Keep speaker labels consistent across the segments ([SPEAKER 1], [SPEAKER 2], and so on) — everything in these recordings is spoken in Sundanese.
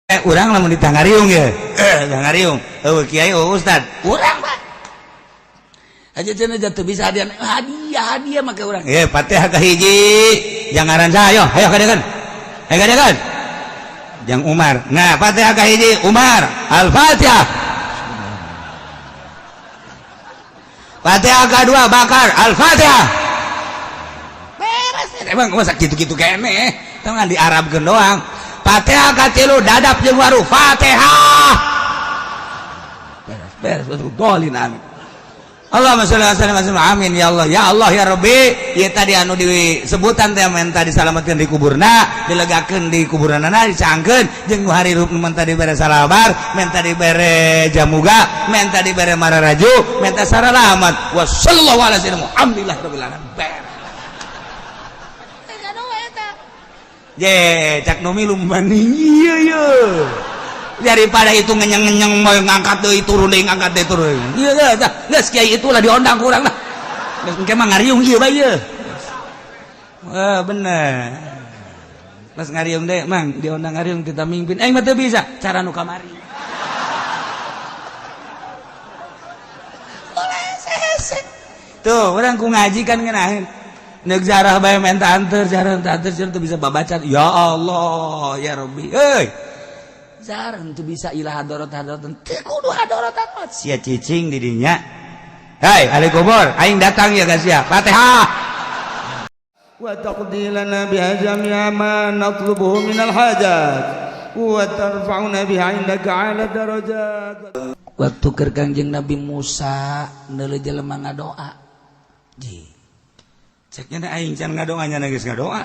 [SPEAKER 1] Urang lamun ditangariung ya, tangariung, oh kiai, oh ustad, urang pak aja cenah jatuh bisa hadiah, hadiah, hadiah make urang. Eh, Fatihah kahiji jangan saya, ayo, ayo kadekan, ayo kadekan jang Umar. Nah, Fatihah kahiji Umar, Al-Fatihah. Fatihah kedua Bakar, Al-Fatihah. Beres. Emang masa gitu-gitu kene tengah di Arab doang. Fatihah katilu Dadap jeung Waru, Fatihah. Beres, beres, betul dolin. Amin. Allahumma sholli wa sallim, amin ya Allah, ya Allah, ya Rabbi. Ieu tadi anu disebutan teh menta disalametkeun di kuburna, dilegakeun di kuburanana, dicangkeun jeung nu harirup, menta dibere salabar, menta dibere jamuga, menta dibere mararaju, menta saralamat. Wa sallallahu alaihi wasallam, alhamdulillah rabbil alamin. Beres. Je, cak nu milu maning iya iya. Daripada itu ngenyeng-ngenyeng mau ngangkat deui, turun deui, ngangkat deui, turun. Iya iya, dah. Geus kiai itulah diondang kurang lah. Geus engke mah ngariung ieu bae ieu. Wah, bener. Pas ngariung deh, Mang, diondang ngariung kita mimpin. Aing mah teu bisa, cara nu kamari. Tuh, urang ku ngaji kan ngeunaheun. Nek jarah bae menta anter, jarah menta anter, teu bisa babaca. Ya Allah, ya Rabbi. Euy. Jarah teu bisa ilah hadorot hadorot. Teu kudu hadorot hadorot. Sia cicing di dinya. Hai, ahli kubur, aing datang ya guys ya. Fatihah.
[SPEAKER 2] Wa taqdi lana biha jami'a ma natlubuhu minal hajat wa tarfa'una biha 'indaka 'ala darajat.
[SPEAKER 1] Waktu keur Kangjeng Nabi Musa neuleuh jelema ngadoa. Ji. Ceknya na aing can ngadoa, nya geus ngadoa.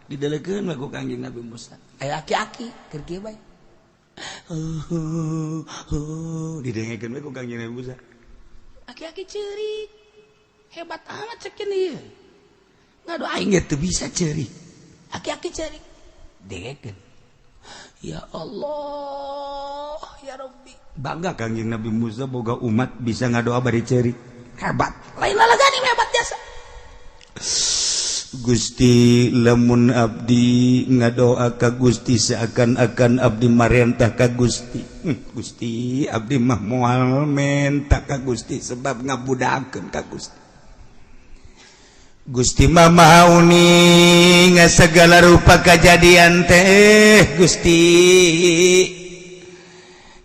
[SPEAKER 1] Didelekeun we ku Kangjeng Nabi Musa. Aya aki-aki keur kieu bae. Didengekeun we ku Kangjeng Nabi Musa. Aki-aki ceurik. Hebat amat cek ieu. Ngadoa aing ge teu bisa ceurik. Aki-aki ceurik. Dengekeun. Ya Allah, ya Rabbi.
[SPEAKER 2] Bangga Kangjeng Nabi Musa boga umat bisa ngadoa bari ceurik.
[SPEAKER 1] Hebat. Lain lalagani hebat jasa.
[SPEAKER 2] Gusti, lamun abdi ngadoa ka Gusti seakan-akan abdi marentah ka Gusti. Gusti, abdi mah moal menta ka Gusti sebab ngabudakeun ka Gusti. Gusti mah maha uning segala rupa kejadian teh. Gusti,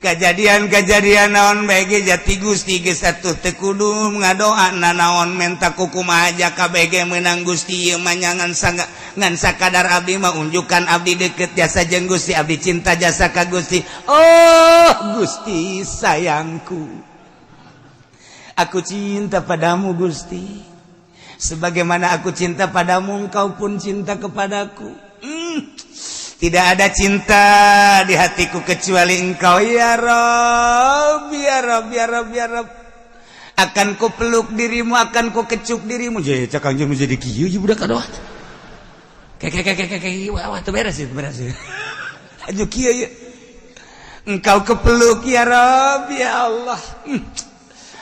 [SPEAKER 2] kejadian-kejadian naon bae jati Gusti geus atuh teu kudu ngadoa nanaon menta kukumaha aja KBG menang. Gusti, ieu mah nyangan sangga ngan sakadar abdi mah unjukan abdi deket jasa jeung Gusti, abdi cinta jasa ka Gusti. Oh Gusti sayangku, aku cinta padamu Gusti, sebagaimana aku cinta padamu engkau pun cinta kepadaku. Tidak ada cinta di hatiku kecuali engkau ya Rob, ya Rob, ya Rob, ya Rob. Akan ku peluk dirimu, akan ku kecup dirimu.
[SPEAKER 1] Jadi cak Kangjeng jadi kieu ieu budak kadoa. Kayak kayak kayak kayak, wah wah, teu beres itu, beres.
[SPEAKER 2] Aju kieu ya. Engkau kepeluk ya Rob, ya Allah.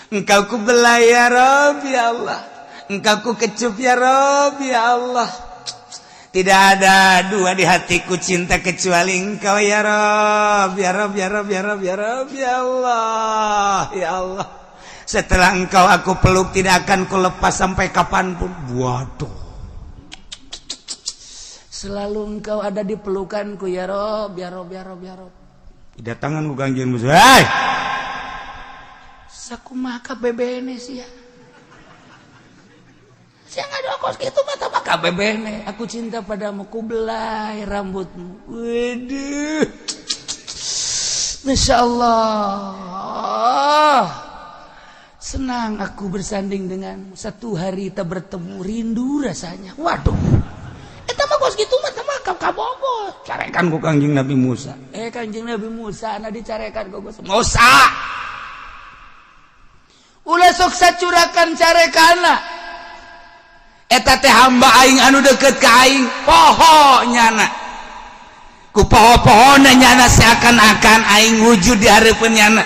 [SPEAKER 2] Engkau ku belai ya Rob, ya Allah. Engkau ku kecup ya Rob, ya Allah. Tidak ada dua di hatiku cinta kecuali engkau ya Rob, ya Rob, ya Rob, ya Rob, ya Rob, ya Allah, ya Allah. Setelah engkau aku peluk tidak akan ku lepas sampai kapanpun. Waduh.
[SPEAKER 1] Selalu engkau ada di pelukanku ya Rob, ya Rob, ya Rob, ya Rob.
[SPEAKER 2] Kedatangan ku Kangjeng Musa. Hei!
[SPEAKER 1] Sakumaha KBBN sih ya. Saya nggak kos gitu mata maka bebene. Aku cinta padamu, ku belai rambutmu. Waduh. Masya Allah. Senang aku bersanding denganmu. Satu hari kita bertemu, rindu rasanya. Waduh. Eta mah kos gitu mah mah kabogo.
[SPEAKER 2] Carekan ku Kangjeng Nabi Musa.
[SPEAKER 1] Eh, Kangjeng Nabi Musa na dicarekan ku Musa. Ulah sok sacurakan carekana.
[SPEAKER 2] Eta teh hamba aing anu deket ka aing, poho nyana ku poho-pohona nyana, seakan-akan aing wujud di hareupeun nyana.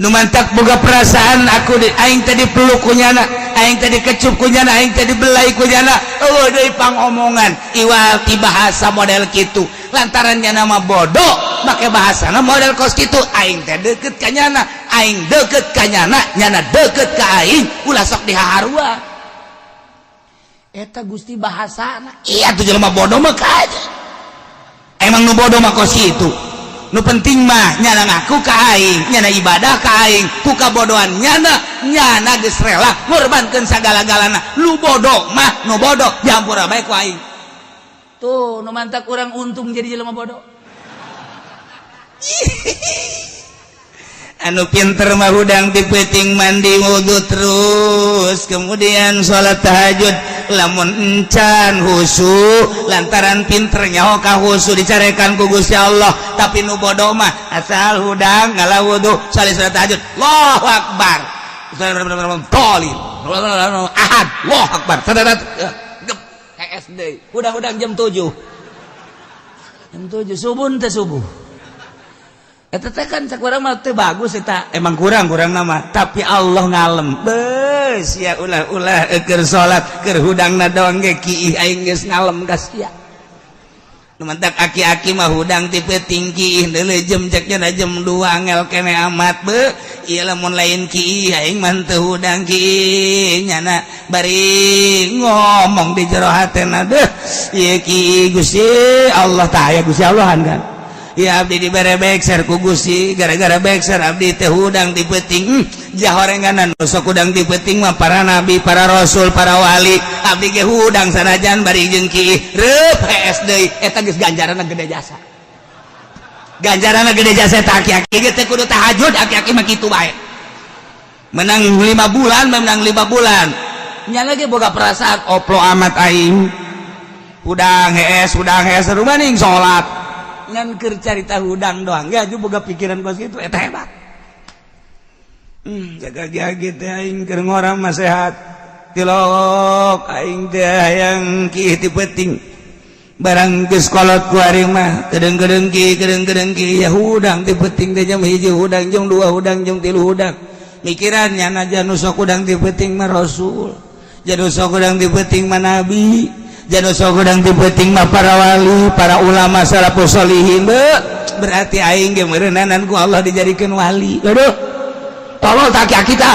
[SPEAKER 2] Nu mantak boga perasaan aku di, aing tadi peluk ku nyana, aing tadi kecup ku nyana, aing tadi belai ku nyana. Eueuh deui pangomongan iwal ti bahasa model kitu. Lantaran nyana mah bodoh, make bahasana model kos kitu. Aing teh deket ka nyana, aing deket ka nyana, nyana deket ka aing, ulah sok dihaharua. Eta Gusti bahasana. Iya tuh, jelema bodoh mah aja. Emang nu bodoh mah kos kitu. Nu penting mah nyana ngaku ka aing, nyana ibadah ka aing, ku kabodohan nyana, nyana geus rela ngorbankeun sagala-galana. Lu bodoh mah nu bodoh dihampura bae ku aing.
[SPEAKER 1] Tuh, nu mantak kurang untung jadi jelema bodoh.
[SPEAKER 2] Anu pinter mah hudang ti peuting, mandi, wudhu, terus kemudian sholat tahajud. Lamun encan husu, lantaran pinter nyaho ka husu, dicarekan ku Gusti Allah. Tapi nu bodoh mah asal hudang, ngala wudhu, salat, sholat tahajud, Allahu akbar, tolin ahad, Allahu akbar,
[SPEAKER 1] SD hudang-hudang jam 7, jam 7 subuh teh, subuh. Eta teh kan cek urang mah teu bagus eta.
[SPEAKER 2] Emang kurang kurang nama, tapi Allah ngalem bes ya. Ulah ulah keur salat, keur hudangna doang ge kiih, aing geus ngalem ka sia. Nu mantak aki-aki mah hudang ti peuting kiih deuleu jam, cek nya jam 2 angel kene amat be. Ieu lamun lain kiih, aing mah teu hudang kiih. Nyana bari ngomong di jero hatena, deuh ieu kiih Gusti Allah tah aya Gusti Allahan kan. Ya, abdi dibere bekser ku Gusti, gara-gara bekser abdi teh hudang di peuting. Jahorenganan nu sok hudang di peuting mah para nabi, para rasul, para wali. Abdi ge hudang sanajan bari jeung kiih, reup hees deui. Eta geus ganjaranna gede jasa, ganjaranna gede jasa. Eta aki-aki ge teh kudu tahajud, aki-aki mah kitu bae. Menang 5 bulan, menang 5 bulan.
[SPEAKER 1] Nya lagi boga perasaan
[SPEAKER 2] oplo amat aing hudang hees, hudang hees, rumaning salat.
[SPEAKER 1] Ngan keur carita hudang doang ya juga boga pikiran kos kitu, eta hebat.
[SPEAKER 2] Jaga gitu, aing keur ngora mah sehat, tilok aing teh hayang kiih ti peuting. Barang geus kolot ku ari mah kedeng-kedeng ki, kedeng-kedeng ki. Ya, hudang ti peuting teh jam 1 hudang, jam 2 hudang, jam 3 hudang. Mikiran nyana nu sok hudang ti peuting mah rasul, nu sok hudang ti peuting mah nabi, nu sok hudang ti peuting mah para wali, para ulama, salafus solihin. Berarti aing ge meureunanan ku Allah dijadikeun wali. Aduh, tolol tak kita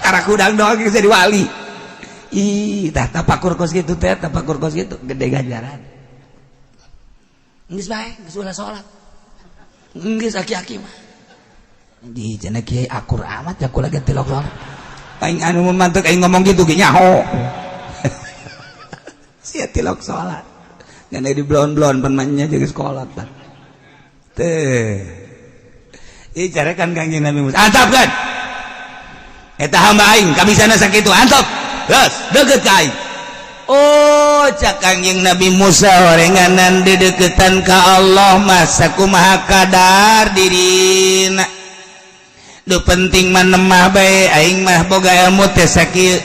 [SPEAKER 2] karena hudang doang geus jadi wali. Ih, tah, tapakur kos kitu teh, tapakur kos kitu gede ganjaran.
[SPEAKER 1] Geus bae, geus ulah salat. Geus aki-aki mah.
[SPEAKER 2] Di cenah kiai akur amat ya kula ge tilok salat. Aing anu mantuk aing ngomong gitu ge nyaho. Sia tilok salat. Ngan di blon-blon pan manya jeung sekolah pan. Teh. Ih, carekan Kangjeng Nabi Musa. Antap kan? Eta hamba aing kabisana sakitu, antap. Geus, deukeut ka aing. Oh, cak Kangjeng Nabi Musa, horenganan dideketan ka Allah mah sakumaha kadar dirina. Nu penting mah nemah bae. Aing mah boga ilmu teh sakieu,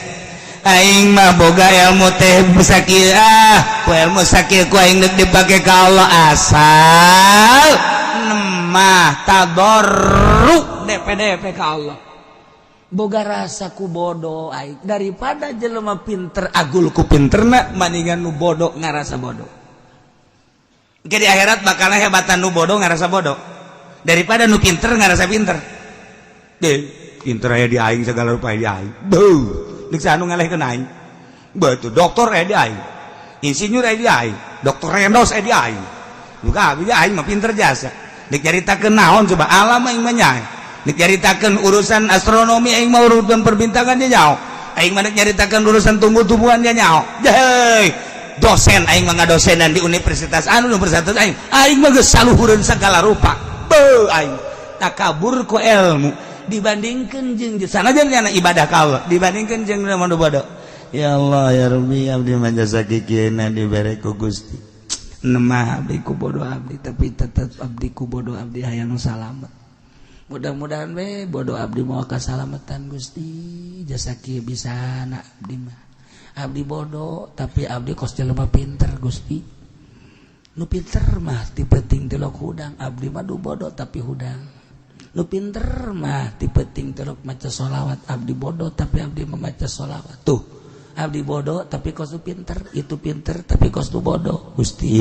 [SPEAKER 2] aing mah boga ilmu teh sakieu. Ah, ku ilmu sakieu ku aing deuk dipake ka Allah, asal nemah tadarru DPDP ka Allah.
[SPEAKER 1] Boga rasa ku bodoh aing daripada jelema pinter
[SPEAKER 2] agul ku pinterna, maningan nu bodoh ngarasa bodoh. Jadi akhirat bakal hebatan nu bodoh ngarasa bodoh daripada nu pinter ngarasa pinter. Deh, pinter aya di aing, segala rupa di aing. Beuh, deuk anu ngalehkeun aing. Betul, dokter aya di aing, insinyur aya di aing, dokter Rendos aya di aing. Buka abi aing mah pinter jasa. Dek nyaritakeun naon coba, alam aing mah nyae. Dek nyaritakeun urusan astronomi, aing mah urusan perbintangan dia nyaho. Aing mah dek nyaritakeun urusan tumbuh-tumbuhan, dia nyaho. Hei, dosen aing mah, ngadosenan di universitas anu, universitas aing. Aing mah geus saluhureun segala rupa. Beuh, aing takabur ku ilmu
[SPEAKER 1] dibandingkan jeung
[SPEAKER 2] sanajan nyana ibadah ka Allah, dibandingkan jeung nu bodoh. Ya Allah, ya Rabbi, abdi mah jasa kikieuna dibere ku Gusti. Nemah abdi ku bodoh abdi, tapi tetep abdi ku bodoh abdi hayang salamet.
[SPEAKER 1] Mudah-mudahan we bodoh abdi mau kasalamatan, Gusti, jasa kieu bisa na abdi mah. Abdi bodoh, tapi abdi kos jelema pinter, Gusti. Nu pinter mah ti peuting tilok hudang, abdi mah du bodoh tapi hudang. Nu pinter mah ti peuting tilok maca sholawat, abdi bodoh tapi abdi membaca sholawat. Tuh. Abdi bodoh tapi kos pinter, itu pinter tapi kos tu bodoh. Gusti,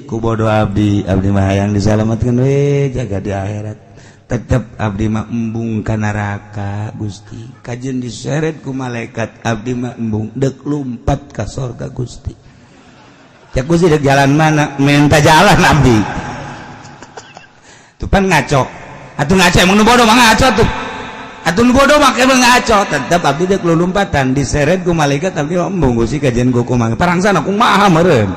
[SPEAKER 1] ku bodoh abdi, abdi mah hayang disalamatkeun we jaga di akhirat. Tetep abdi mah embung ka neraka Gusti. Kajeun diseret ku malaikat abdi mah embung deuk lumpat ka sorga Gusti. Ya Gusti dek jalan mana? Minta jalan abdi. Tuh pan ngaco. Atuh ngaco emang nu bodoh mah ngaco tuh. Atuh nu bodoh mah emang ngaco. Tetep abdi dek lumpatan diseret ku malaikat abdi mah embung Gusti kajeun ku kumaha. Parangsana kumaha meureun.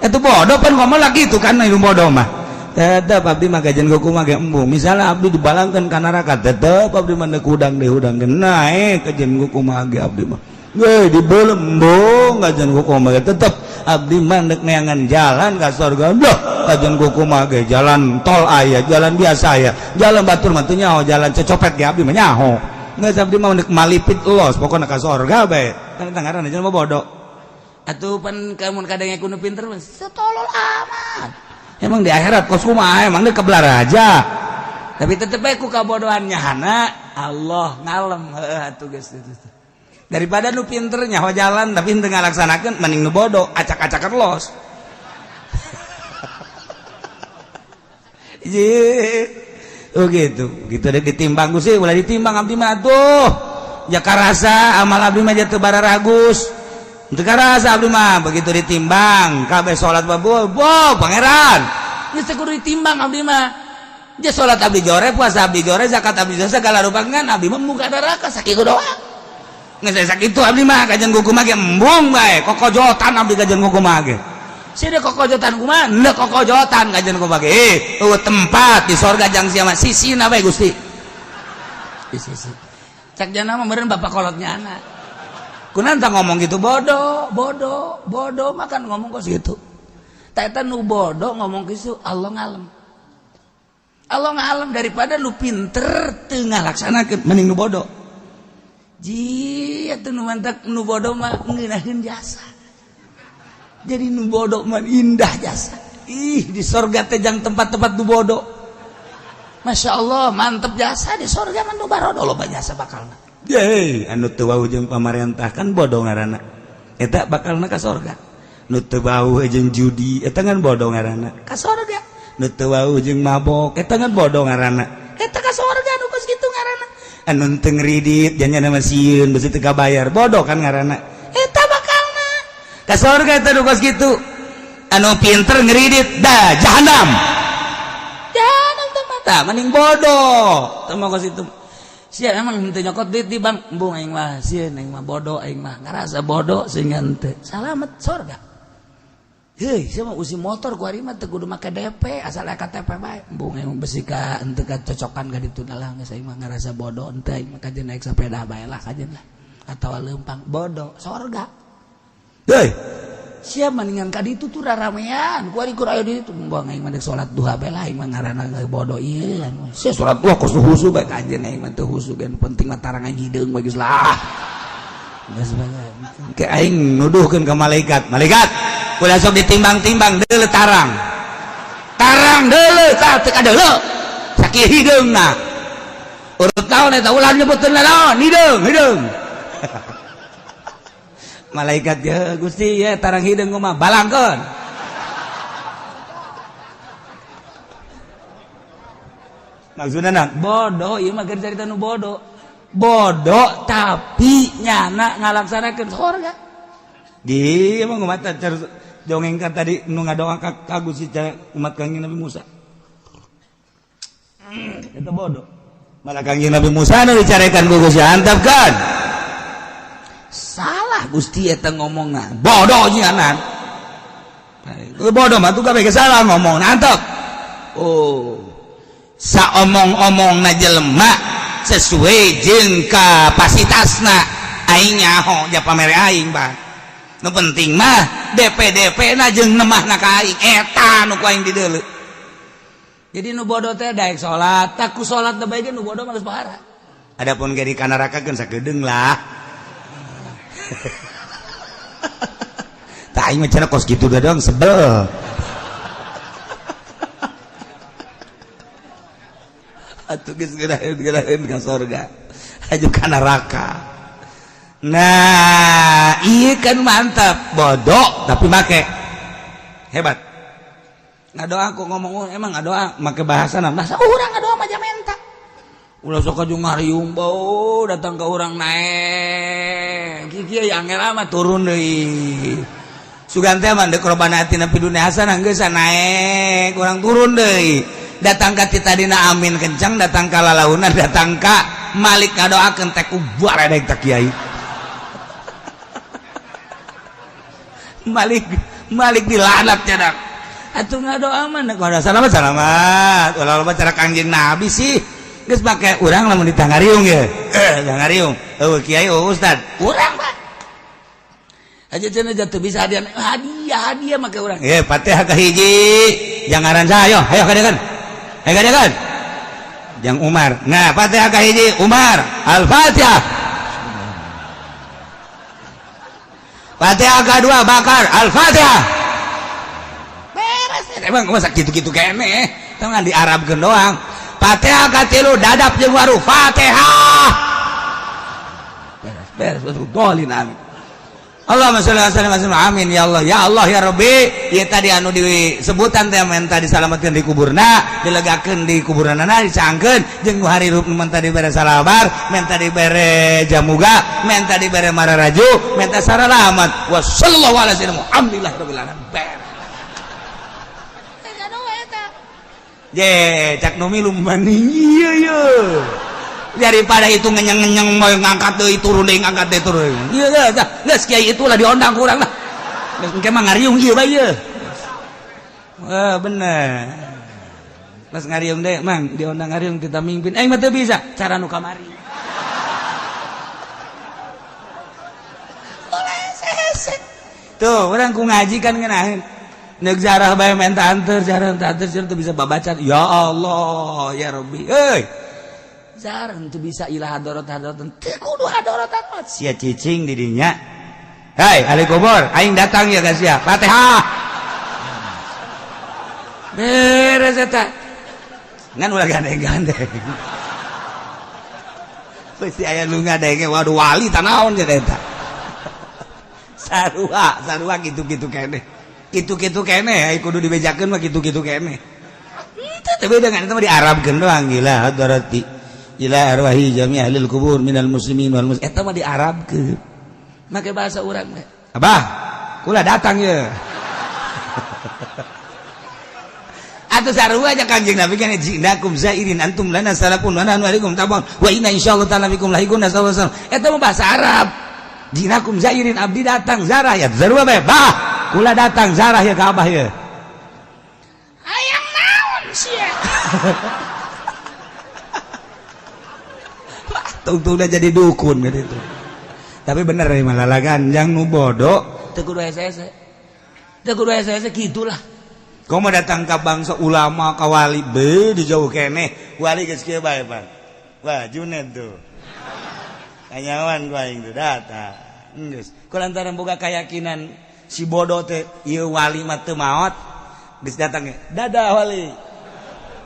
[SPEAKER 1] Eta bodoh pan ngomong lagi itu kan nu bodoh mah. Tetep abdi mah kajeun ku kumaha ge embung. Misalnya abdi dibalangkeun ka neraka tetep abdi mah deuk hudang dihudangkeun naek kajeun ku kumaha ge abdi mah. Weh dibelem embung kajeun ku kumaha ge tetep abdi mah deuk neangan jalan ka surga. Loh, kajeun ku kumaha ge jalan tol aya, jalan biasa aya, jalan batur mah teu nyaho, jalan cecopet ge abdi mah nyaho. Geus abdi mah deuk malipit los pokona ka surga bae. Kan eta ngaranna jelema bodoh. Atuh pan kamun kadang kudu pinter mah setolol amat. Emang di akhirat kos kumaha emang deuk kebelar aja. Tapi tetep bae ku kabodohan nyahana Allah ngalem heuh atuh geus. Daripada nu pinter nyaho jalan tapi henteu ngalaksanakeun mending nu bodoh acak-acakan los. Oh gitu. Gitu deh ditimbang Gusti, ulah ditimbang abdi mah atuh. Ya karasa amal abdi mah teu bararagus. Teu karasa abdi mah begitu ditimbang kabeh salat babu, bo pangeran. Geus teu kudu ditimbang abdi mah. Ja salat abdi jore, puasa abdi jore, zakat abdi jore, segala rupa ngan abdi mah muka neraka sakitu doang. Geus sakitu abdi mah kajeun kumaha ge embung bae, kokojotan abdi kajeun kumaha ge. Sia kokojotan kumaha? Henteu kokojotan kajeun kumaha ge. Eueuh tempat di sorga jang sia mah sisina bae Gusti. Di sisi. Cak jana mah meureun bapak kolotnya anak. Kunaon tah ngomong gitu bodoh, bodoh, bodoh makan ngomong kos gitu. Tah eta nu bodoh ngomong kitu Allah ngalem. Allah ngalem daripada nu pinter teu ngalaksanakeun mending nu bodoh. Ji atuh nu mantak nu bodoh mah ngeunaheun jasa. Jadi nu bodoh mah indah jasa. Ih di sorga teh jang tempat-tempat nu bodoh. Masya Allah mantep jasa di sorga mah nu barodo loba jasa bakalna. Ye anu teu wau jeung pamarentah kan bodoh ngaranna. Eta bakalna ka sorga. Nu teu wau jeung judi eta kan bodoh ngaranna. Ka sorga. Nu teu wau jeung mabok eta kan bodoh ngaranna. Eta ka sorga nu kos kitu ngaranna. Anu teu ngridit janjana mah sieun beusi teu kabayar bodoh kan ngaranna. Eta bakalna ka sorga eta nu kos kitu. Anu pinter ngridit dah jahanam. Jahanam teh mata mending bodoh. Teu mah kos itu. Sia emang henteu nyokot duit di bank, embung aing mah sieun aing mah bodoh aing mah ngarasa bodoh sehingga henteu. Salamet sorga. Heuy, sia mah usi motor ku ari mah teu kudu make DP asal aya KTP bae. Embung aing mah besi ka henteu kacocokan ka ditu lah geus aing mah ngarasa bodoh henteu aing mah kajeun naik sepeda bae lah kajeun lah. Atawa leumpang bodoh sorga. Heuy, sia mendingan ka ditu tuh raramean ku ari kur aya di ditu embung aing mah deuk salat duha bae lah aing mah ngaranna bodoh ieu. Sia salat duha kos husu bae kajeun aing mah teu husu ge penting mah tarang aing hideung bae geus lah. Geus bae. Ke aing nuduhkeun ka malaikat, malaikat ulah sok ditimbang-timbang deuleu tarang. Tarang deuleu tah teu kadeuleu. Sakieu hideungna. Urut naon eta ulah nyebutkeun naon hideung, hideung. Malaikat ya Gusti ya tarang hideung mah balangkeun. Maksudna naon? Bodoh ieu mah keur carita nu bodoh. Bodoh tapi nyana ngalaksanakeun sorga. Di emang umat dongeng kan tadi nu ngadoa ka Gusti umat Kangjeng Nabi Musa. Eta bodoh. Malah Kangjeng Nabi Musa nu dicarekan ku Gusti antapkeun. Salah Gusti eta ngomongna. Bodoh nyanan. Bodoh mah tuh kabeh salah ngomong antep. Oh. Saomong-omongna jelema sesuai jeung kapasitasna aing nyaho ja pamere aing bang. Nu penting mah DP-DP na jeung nemahna ka aing eta nu ku aing dideuleu. Jadi nu bodoh teh daek salat, tak ku salat teh bae ge nu bodoh mah geus pahara. Adapun ge di kanaraka keun sakedeung lah. Tah aing mah cenah kos kitu doang sebel. Atuh geus geuraheun ka sorga. Aju ka neraka. Nah, iya kan mantap, bodoh tapi make hebat. Ngadoa aku ngomong emang ngadoa make bahasa bahasa urang ngadoa mah menta. Ulah sok aju ngariung bau datang ke urang naek. Kieu angel amat turun deui. Sugan teh mah deuk robana atina fid dunya hasanah geus naek, urang turun deui. Datang ka ti tadina amin kencang, datang ka lalaunan, datang ka Malik ngadoakeun teh ku baredeg ta kiai. Malik Malik dilanat nyadak. Atuh ngadoa mah nek salamat salamat. Ulah loba cara Kangjeng Nabi sih. Geus make urang lamun ditangariung ye. Tangariung. Eueuh kiai eueuh ustad. Urang mah. Aja cenah jatuh bisa hadiah hadiah hadiah make urang. Ye Fatihah ka hiji. Jangaran saha ayo, ayo kadekan. Ayo kadekan. Jang Umar. Nah, Fatihah ka hiji Umar. Al-Fatihah. Fatihah kedua Bakar. Al-Fatihah. Beres emang masa gitu-gitu kene. Teu ngan diarabkeun doang. Fatihah katilu dadap jeung waru Fatihah. Beres beres dolin amin. Allahumma sholli wa sallim amin ya Allah ya Allah ya Rabbi. Ieu tadi anu disebutan teh menta disalametkeun di kuburna, dilegakeun di kuburanana, dicangkeun jeung nu harirup menta dibere salabar, menta dibere jamuga, menta dibere mararaju, menta saralamat. Wa sallallahu alaihi wasallam. Alhamdulillah rabbil alamin. Beres. Je, cak nu milu maning ieu ye. Daripada itu ngenyeng-ngenyeng mau ngangkat deui turun deui ngangkat deui turun. Ieu geus geus kiai itulah diondang ku urang lah. Geus engke mah ngariung ieu bae ieu. Wah, bener. Pas ngariung deui, Mang, diondang ngariung kita mimpin. Aing mah teu bisa cara nu kamari. Tuh, urang ku ngaji kan ngeunaheun. Nek jarah bae menta anter, jarah menta anter, teu bisa babaca. Ya Allah, ya Rabbi. Euy. Jarah teu bisa ilah hadorot hadorot. Teu kudu hadorot hadorot. Sia cicing di dinya. Hei, ahli kubur, aing datang ya guys ya. Fatihah. Beres eta. Ngan ulah gandeng-gandeng. Pasti aya nu ngadenge, waduh wali tanaon cenah eta. Sarua, sarua kitu-kitu keneh. Kitu-kitu keneh ai kudu dibejakeun mah kitu-kitu keneh. Teu teh beda ngan eta mah diarabkeun doang gila hadarati. Ila arwahi jami ahlil kubur minal muslimin wal muslimat. Eta mah diarabkeun. Make bahasa urang teh. Abah, kula datang ye. Atuh sarua aja Kangjeng Nabi kan jinakum zairin antum lana salafun wa nahnu alaikum tabun wa inna insyaallah ta'ala bikum lahiqun sallallahu alaihi wasallam. Eta mah bahasa Arab. Jinakum zairin abdi datang zarah ya sarua bae. Bah, kula datang zarah ya ka abah ya. Hayang naon sia. Tungtung udah jadi dukun gitu. Tapi bener nih malah lagan yang nu bodoh teu kudu hese-hese. Teu kudu hese-hese gitulah. Kau mau datang ke bangsa ulama ka wali be di jauh keneh wali geus kieu bae pan. Wah Junet tuh. Kanyawan ku aing tuh datang. Geus. Ku lantaran boga keyakinan si bodoh teh ieu wali mah teu maot geus datang ge. Dadah wali.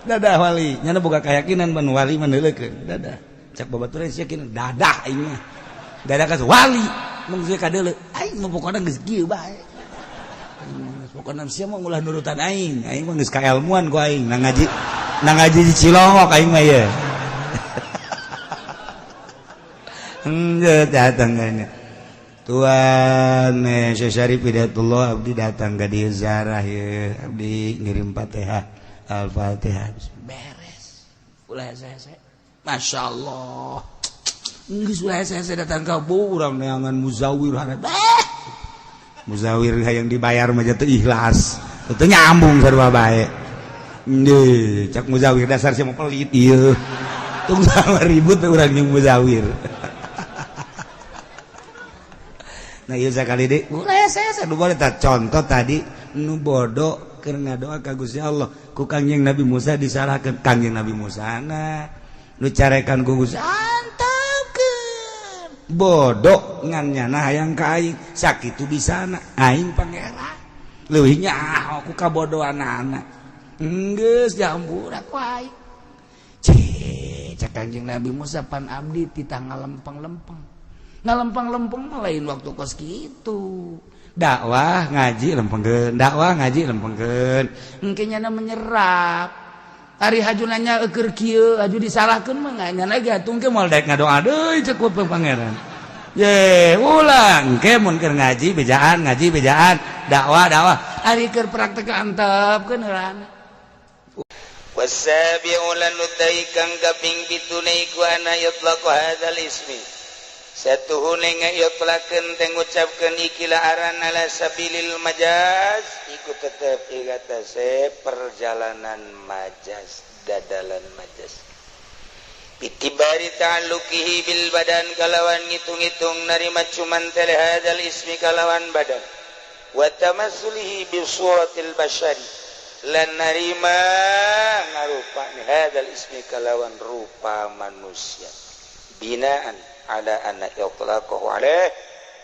[SPEAKER 1] Dadah wali. Nyana boga keyakinan ban wali mah neuleukeun. Dadah. Cak babaturan sia yakin dadah aing mah. Dadah ka wali. Mun geus kadeuleu aing mah pokona geus kieu bae. Pokona sia mah ulah nurutan aing. Aing mah geus kaelmuan ku aing nang ngaji di Cilongok aing mah ye. Geus datang kayaknya. Tuan Syekh Syarif Hidayatullah abdi datang ka dieu zarah ye. Abdi ngirim Fatihah. Al-Fatihah beres. Ulah hese-hese. Masya Allah. Geus ulah hese-hese datang ka urang neangan muzawir harap. Muzawir hayang dibayar mah teu ikhlas. Teu nyambung sarua bae. Deui, cak muzawir dasar sia mah pelit ieu. Tung sama ribut urang jeung muzawir. Nah ieu sakali deui ulah hese-hese nu boleh tah contoh tadi nu bodoh keur ngadoa ka Gusti Allah ku Kangjeng Nabi Musa disalahkeun Kangjeng Nabi Musa na nu carekan ku Gusti antepkeun bodoh ngan nyana hayang ka aing sakitu bisana aing pangeran leuwih nyaho ku kabodohanana geus dihampura ku aing cek Kangjeng Nabi Musa pan abdi ti tanggal lempeng-lempeng Ngalempeng-lempeng mah lain waktu kos kitu. Dakwah ngaji lempengkeun, dakwah ngaji lempengkeun. Engke nyana menyerap. Ari haju nanya eukeur kieu, haju disalahkeun mah nyana ge atuh engke moal daek ngadoa deui cek ku Pangeran. Ye, ulang engke mun keur ngaji bejaan, ngaji bejaan, dakwah dakwah. Ari keur praktek antepkeun heulana.
[SPEAKER 2] Wasabi'u lan utai kang kaping 7 iku anna yutlaqu hadzal ismi. Satuhune ngayutlakeun teh ngucapkeun ikilah aran ala sabilil majaz iku tetep ing atase perjalanan majaz, dadalan majaz. Bitibari ta'alluqihi bil badan kalawan ngitung-ngitung narima cuman tele hadzal ismi kalawan badan. Wa tamassulihi bi suratil bashari lan narima ngarupa hadzal ismi kalawan rupa manusia. Binaan ala anna itlaqahu alaih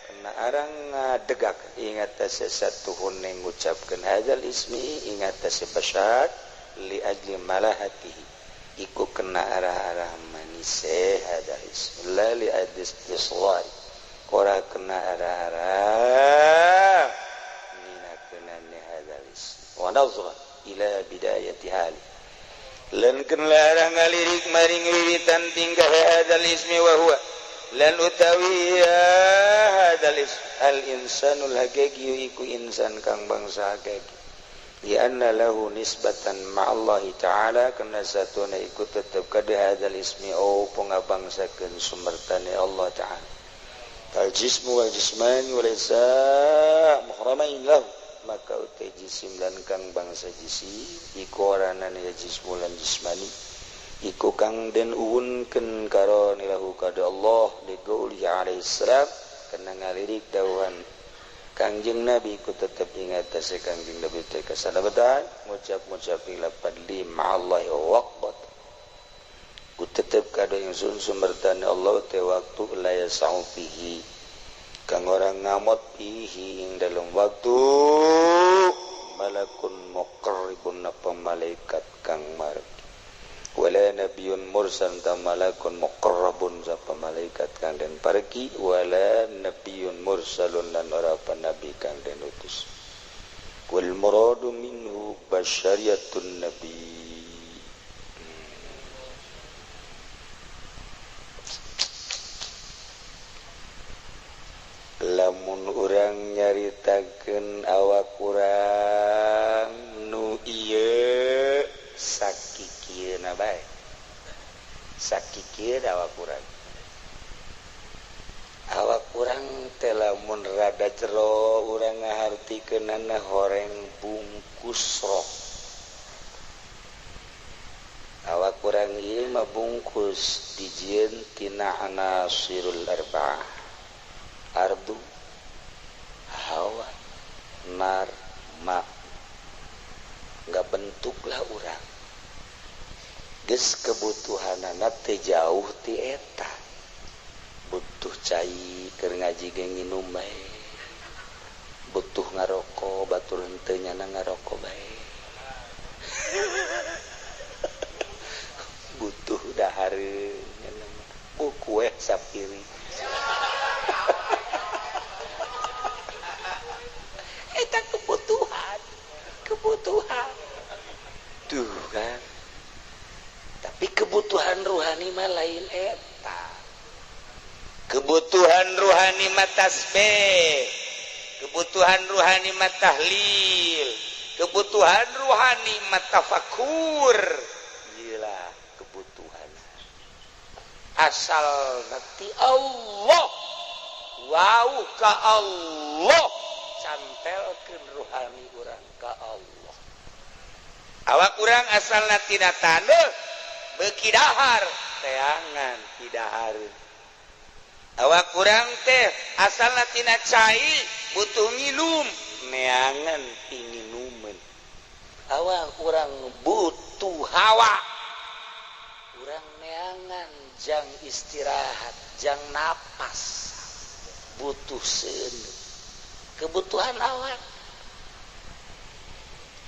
[SPEAKER 2] kena arang ngadegak ing atase satuhune ngucapkeun hadzal ismi ing atase bashar li ajli malahatihi iku kena arah-arah manise hadzal ismi la li ajli istisghar ora kena arah-arah nginakeunane hadzal ismi wa nazra ila bidayati hali lan kena arah ngalirik maring wiwitan tingkah hadzal ismi wa huwa lan utawi hadzal ism al insanul haqiqi iku insan kang bangsa hakiki li anna lahu nisbatan ma'allahi ta'ala kana satuna iku tetep kada hadzal ismi au pangabangsakeun sumertane Allah ta'ala al jismu wal jismani wa laysa muhramain lahu maka utai jisim lan kang bangsa jisim iku oranane ya jismu lan jismani iku kang den uwunkeun karone lahu kada Allah liqouli alaihi salam kana ngalirik dawuhan Kangjeng Nabi ku tetep ing atase Kangjeng Nabi teh kasalabetan ngucap-ngucap lapad li ma'allahi waqt ku tetep kada ingsun sumertane Allah teh waktu la yasau fihi kang ora ngamot fihi ing dalem waktu malakun muqarribun napa malaikat kang margi wala nabiyyun mursal ta malakun muqarrabun sapa malaikat kang den parki wala nabiyyun mursalun lan ora nabi kang den utus wal muradu minhu basyariyatun nabi. Lamun urang nyaritakeun awak urang nu ieu sakikieuna bae sakikieuna awak urang teh lamun rada jero urang ngahartikeunana horeng bungkus roh awak urang ieu mah bungkus dijieun tina anasirul arba'ah ardu hawa nar ma nggak bentuklah urang geus kebutuhanana teh jauh ti eta butuh cai keur ngaji ge nginum bae butuh ngaroko batur henteu nyana ngaroko bae butuh dahareun nyana mah kue sapiring eta kebutuhan kebutuhan tuh kan. Tapi kebutuhan ruhani mah lain eta. Kebutuhan ruhani mah tasbih, kebutuhan ruhani mah tahlil, kebutuhan ruhani mah tafakur. Gila kebutuhan. Asal nanti Allah, wow ka Allah, cantelkeun ruhani urang ka Allah. Awak urang asalna tina taneuh beuki dahar teangan tidak. Awak kurang teh asalna tina cai butuh nginum neangan pinginumeun. Awak kurang butuh hawa urang neangan jang istirahat jang napas butuh seuneu kebutuhan awak.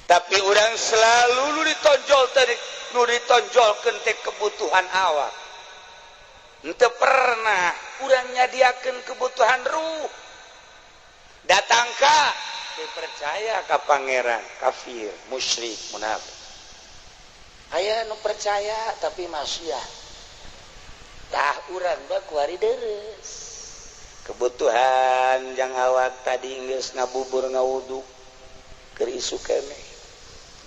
[SPEAKER 2] Tapi orang selalu nu ditonjol tadi nu ditonjolkeun teh kebutuhan awak. Henteu pernah Urang nyadiakeun kebutuhan ruh datang ka percaya ka pangeran, kafir, musyrik, munafik. Aya nu percaya tapi maksiat. Tah, urang mah kuari deres kebutuhan jang awak. Tadi geus ngabubur, ngawudu, keur isuk keneh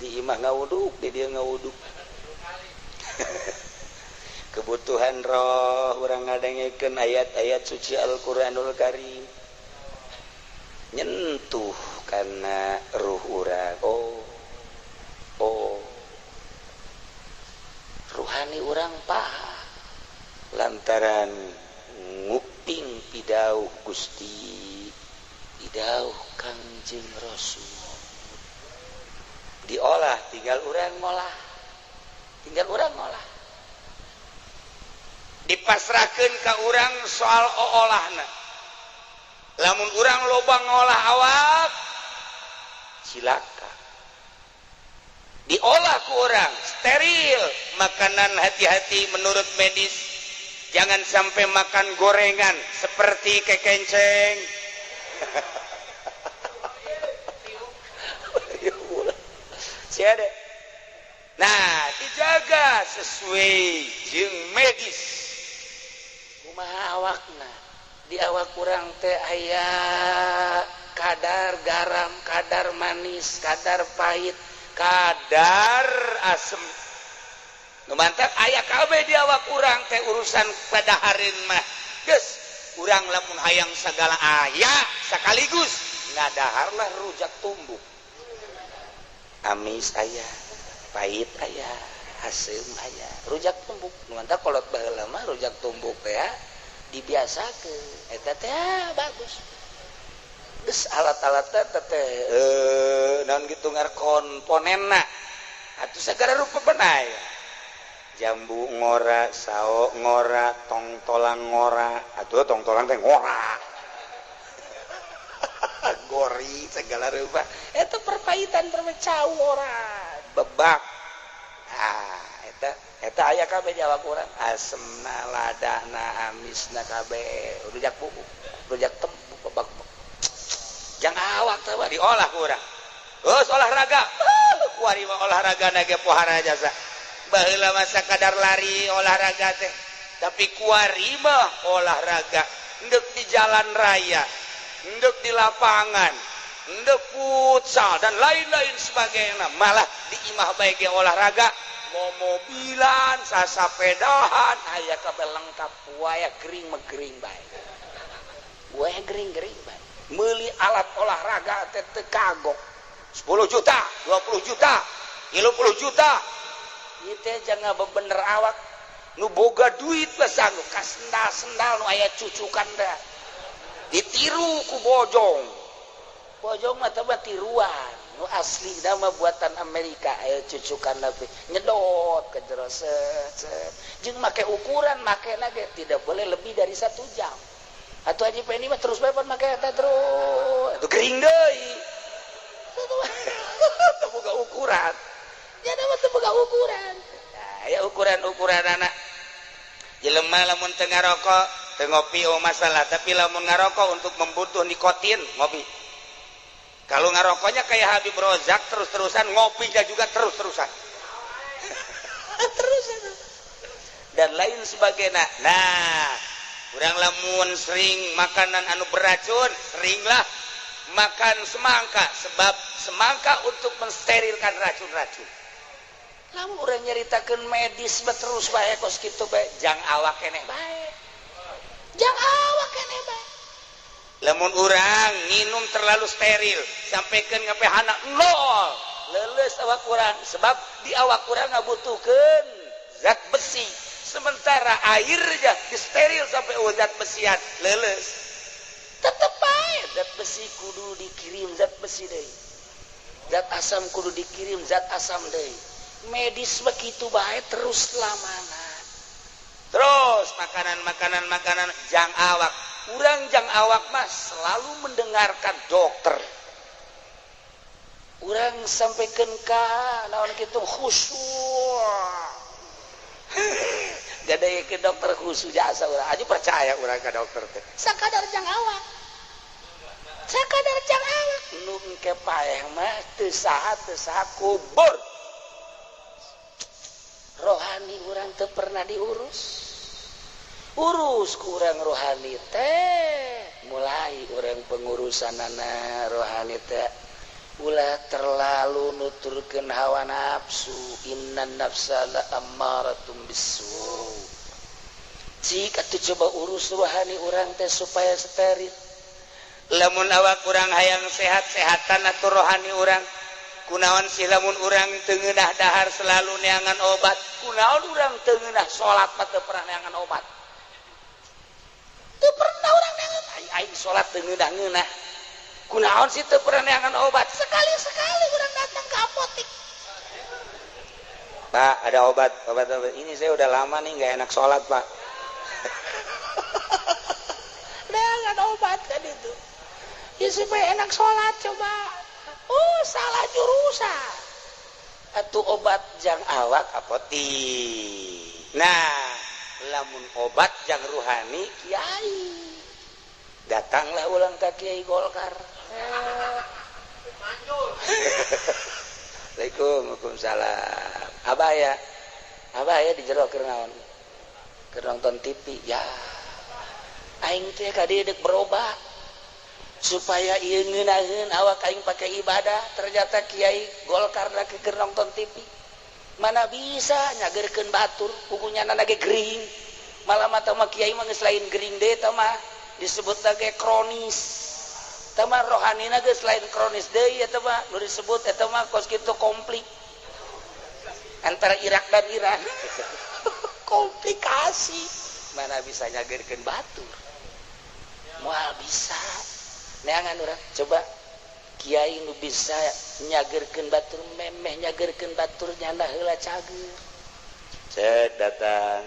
[SPEAKER 2] di imah ngawuduk, di dieu ngawuduk. Kebutuhan roh, urang ngadengekeun ayat-ayat suci Al-Qur'anul Karim, nyentuh karena ruh urang. Oh, ruhani urang paham lantaran nguping pidauh Gusti, pidauh Kangjeng Rasul. Diolah, tinggal urang ngolah, tinggal urang ngolah. Dipasrahkan ke urang soal olahna. Lamun urang loba ngolah awak, cilaka. Diolah ku urang steril makanan, hati-hati. Menurut medis, jangan sampai makan gorengan seperti kekenceng. Nah, dijaga sesuai jeung medis. Kumaha awakna? Di awak kurang teh aya kadar garam, kadar manis, kadar pahit, kadar asem. Nu mantap aya kabeh di awak urang teh. Urusan pada harin mah geus, urang lamun hayang segala aya sekaligus, ngadaharlah rujak tumbuk. Amis aya, pahit aya, asem aya, rujak tumbuk. Nu mantap kolot baheula mah rujak tumbuk teh ya dibiasakeun, eta teh bagus. Geus alat-alat teh teh naon gitu ngar komponenna atuh segala rupa benai. Jambu ngora, sao ngora, tongtolang ngora, atuh tongtolang teh ngora, gori segala rupa eta, perpahitan, permecau ngora, bebak. Ah, eta eta aya kabeh jawab urang, asemna, ladana, amisna kabeh. Rujak bubuk, rujak tembuk, bebak jang awak teh diolah ku urang. Terus olahraga, kuari mah olahraga ge pohara jasa. Baheula mah sakadar lari olahraga teh, tapi kuari mah olahraga endek di jalan raya, endek di lapangan, endek futsal dan lain-lain sebagainya. Malah di imah bae ge olahraga, mau mobilan, sasapedahan, aya kabeh lengkap. Waya gering mah gering bae, waya gering-gering bae. Meuli alat olahraga teh teu kagok 10 juta, 20 juta, 30 juta. Ieu teh jangan bebener awak. Nu boga duit mah sanggup ka sendal-sendal nu aya cucukan teh, ditiru ku bojong. Bojong mah teh tiruan, nu asli mah buatan Amerika, aya cucukan lebih nyedot ke jero, set set. Jeung make ukuran make lagi tidak boleh lebih dari 1 jam. Atau Haji Pendi mah terus bae pan make eta terus, itu gering deui. Teu boga ukuran ya, mah teu boga ukuran. Nah, ya ukuran-ukuran anak jelema lamun teu ngarokok, teu ngopi, oh masalah. Tapi lamun ngarokok untuk membutuh nikotin, ngopi. Kalau ngarokoknya kayak Habib Rozak terus-terusan, ngopinya juga terus-terusan, terus dan lain sebagainya. Nah, kurang lamun sering makanan anu beracun, seringlah makan semangka, sebab semangka untuk mensterilkan racun-racun. Lamun urang nyaritakeun medis terus bae kos kitu bae, jang awak keneh bae, jang awak keneh bae. Lamun urang nginum terlalu steril sampaikan nge-pH 0, leuleus awak urang, sebab di awak urang ngabutuhkeun zat besi, sementara airnya disteril sampai zat besian leuleus. Tetep bae zat besi kudu dikirim, zat besi deui, zat asam kudu dikirim, zat asam deui. Medis begitu bae terus lamana. Terus makanan, makanan, makanan jang awak urang, jang awak mah selalu mendengarkan dokter. Urang sampaikan ka naon kitu, khusyuk. Gada
[SPEAKER 1] Ke dokter khusus jasa urang aja percaya urang ka dokter teh. Sakadar jang awak. Sakadar jang awak. Nu engke paeh mah teu saha kubur. Rohani urang teu pernah diurus. Urus ku urang rohani teh. Mulai urang pengurusanana rohani teh ulah terlalu nuturkeun hawa nafsu. Innan nafsa la ammaratum bisu. Jika tuh coba urus rohani urang teh supaya steril.
[SPEAKER 2] Lamun awak urang hayang sehat-sehatan atau rohani urang kunaon sih lamun urang teu ngeunah dahar selalu neangan obat,
[SPEAKER 1] kunaon urang teu ngeunah salat mah teu pernah neangan obat. Teu pernah urang neangan aing salat teu ngeunah-ngeunah. Kunaon sih teu pernah neangan obat. Sekali-sekali urang datang ke apotik.
[SPEAKER 2] Pak, ada obat, obat, obat. Ini saya udah lama nih nggak enak sholat, Pak.
[SPEAKER 1] Neangan obat kan itu. Ya supaya enak sholat coba. Oh, salah jurusan. Atuh obat jang awak
[SPEAKER 2] apotik. Nah, lamun obat jang ruhani
[SPEAKER 1] kiai. Datanglah ulang ke Kiai Golkar.
[SPEAKER 2] Assalamualaikum, waalaikumsalam. Abah ya,
[SPEAKER 1] abah ya di jero keur naon? Keur nonton TV. Ya. Aing teh ka dieu deuk berobat supaya ieu ngeunaheun awak aing pake ibadah. Ternyata Kiai Golkar lagi keur nonton TV. Mana bisa nyageurkeun batur, pugunya nana ge gering. Malah mah mah kiai mah geus lain gering deui tah mah disebut lagi kronis. Tah mah rohanina geus lain kronis deui eta mah nu disebut eta mah kos kitu konflik antara Irak dan Iran. Komplikasi. Mana bisa nyageurkeun batur? Moal bisa. Neangan urang coba kiai nu bisa nyageurkeun batur memeh nyageurkeun batur nyanda heula cager.
[SPEAKER 2] Cek datang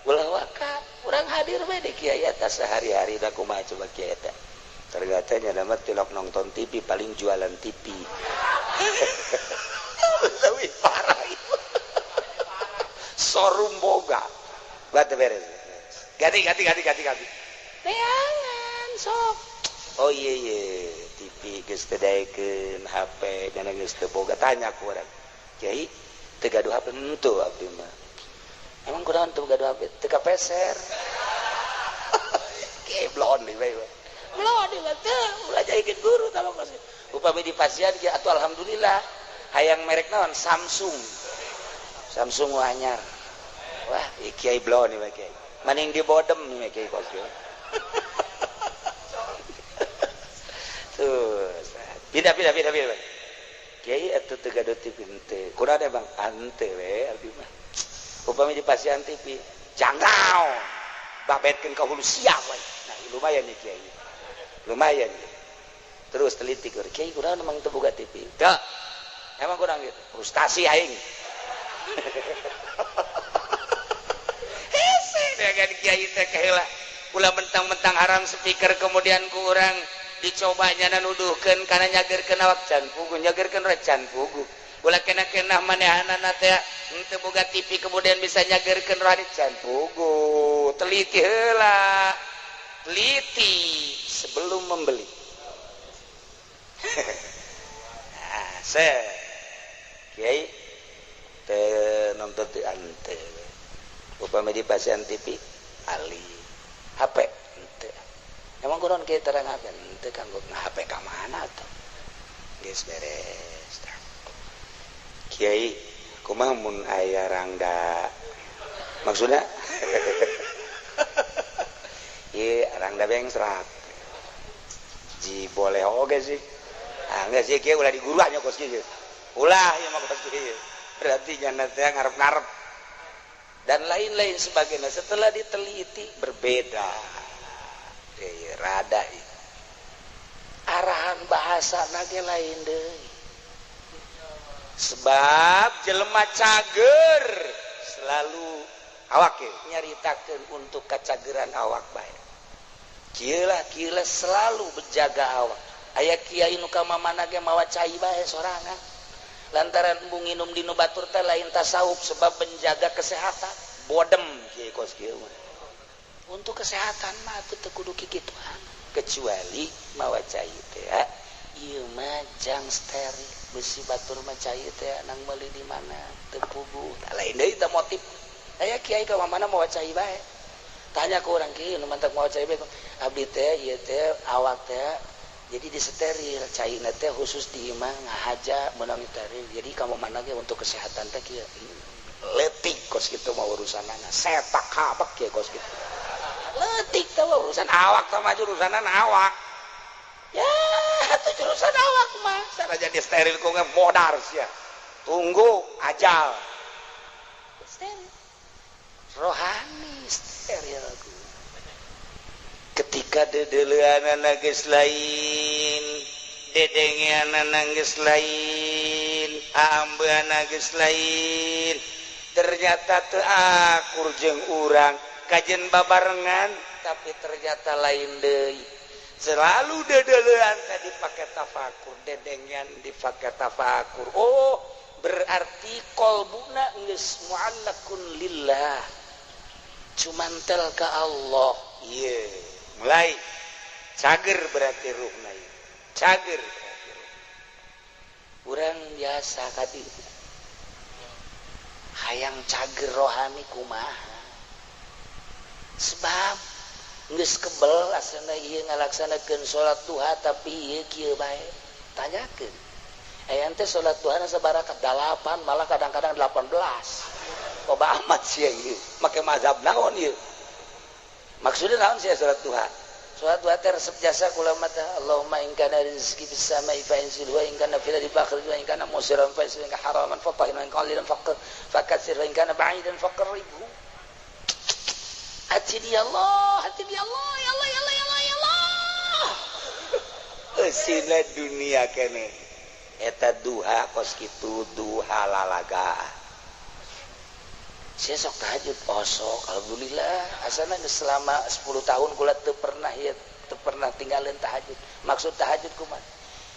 [SPEAKER 1] ulah waka urang hadir we di kiai eta sehari-hari da kumaha coba kiai eta.
[SPEAKER 2] Ternyata nya mah tilok nonton TV paling jualan TV. Leuwih parah ieu. Showroom boga. Batu beres. Ganti ganti ganti ganti ganti.
[SPEAKER 1] Neangan sok.
[SPEAKER 2] Oh iya iya, TV geus teu daekeun, HP nyana geus teu boga, tanya ku urang. Kiai teu gaduh HP henteu abdi mah.
[SPEAKER 1] Emang kunaon teu gaduh HP? Teu kapeser.
[SPEAKER 2] Kiai blon deui bae.
[SPEAKER 1] Blon deui teu, ulah jadikeun guru tah mah. Upami di pasian kieu atuh alhamdulillah. Hayang merek naon? Samsung. Samsung anyar.
[SPEAKER 2] Wah, ieu kiai blon ieu mah kiai. Maning dibodem ieu mah kiai kos kieu. Tuh, pindah pindah pindah pindah. Kiai atuh teu gaduh TV henteu. Kunaon emang henteu we abdi mah. Upami di pasian TV, jangkau. Babetkeun ka hulu siap we. Nah, lumayan nih kiai. Lumayan. Terus teliti keur kiai kunaon emang teu boga TV. Teu. Emang kurang gitu. Frustasi aing.
[SPEAKER 1] Hese dengan kiai teh heula. Ulah mentang-mentang haram speaker kemudian ku urang dicobanya nuduhkeun kana nyageurkeun awak can pugu, nyageurkeun can pugu. Ulah kena-kena manehanana teh henteu boga TV kemudian bisa nyageurkeun rohani can pugu. Teliti heula. Teliti
[SPEAKER 2] sebelum membeli. Nah, se kiai teu nonton teu ante. Upami di pasian TV ali HP henteu.
[SPEAKER 1] Emang kunaon kieu terang HP henteu kanggo HP ka mana atuh?
[SPEAKER 2] Geus beres. Kiai kumaha mun aya rangda? Maksudna ieu rangda bengsrak. Ji boleh oge sih. Ah geus sih kieu ulah diguruannya kos kieu. Ulah ieu mah kos kieu. Berarti nyana teh ngarep-ngarep
[SPEAKER 1] dan lain-lain sebagainya. Setelah diteliti
[SPEAKER 2] berbeda. Rada
[SPEAKER 1] arahan bahasa nage lain deui.
[SPEAKER 2] Sebab jelema cager selalu awak
[SPEAKER 1] nyaritakeun untuk kacageran awak bae. Kieu lah kieu lah selalu berjaga awak. Aya kiai nu ka mamana ge mawa cai bae sorangan. Lantaran embung nginum di nu batur teh lain tasawuf sebab menjaga kesehatan.
[SPEAKER 2] Bodem kieu kos kieu mah. Untuk kesehatan mah atuh teu kudu kikituan, kecuali mawa cai teh ieu mah jang steril, besi batur mah cai teh nang meuli di mana teu puguh. Lain deui teh motif. Aya kiai ka mana mawa cai bae, tanya ke orang kieu nu mantak mawa cai bae, abdi teh ieu teh awak teh jadi disteril, caina teh khusus di imah ngahaja meunang steril, jadi kamu mana ge untuk kesehatan teh kieu. Letik kos kitu mah urusanana, setak habek kieu kos kitu. Letik teh urusan awak teh mah, urusanana awak. Ya, atuh urusan awak mah. Sanajan steril ku modar sia. Tunggu ajal. Steril. Rohani steril ku. Ketika dedeleanana geus lain, dedengeanana geus lain, ambeanana geus lain, ternyata teu akur jeung urang, kajen babarengan tapi ternyata lain deui. Selalu dedelean tadi pakai tafakur, dedengean dipakai tafakur. Oh, berarti kolbuna geus muallakun lillah, cuman tel ka Allah. Iya, mulai cager berarti ruhna ieu. Cager berarti ruh. Urang biasa kadi hayang cager rohani kumaha, sebab geus kebel asana ieu ngalaksanakeun salat duha tapi ieu kieu bae. Tanyakeun aya teh salat duha sabaraha? 8, malah kadang-kadang 18. Loba amat sia ieu, make mazhab naon ieu? Maksudnya naon sia salat duha? Salat duha teh resep jasa kula mah teh, Allahumma in kana rizqi fis sama'i fa inzil, wa in kana fil ardi fakhrij, wa in kana musiran fa in kana haraman fa tahhir, wa in qalilan fakatsir, wa in kana ba'idan faqribhu. Hati dia Allah, hati dia Allah, ya Allah, ya Allah, ya Allah, ya Allah. Eusina dunia kene. Eta duha kos kitu, duha lalaga. Saya sok tahajud, osok, alhamdulillah. Asana geus selama 10 tahun kula teu pernah ya, teu pernah tinggalin tahajud. Maksud tahajud kumaha?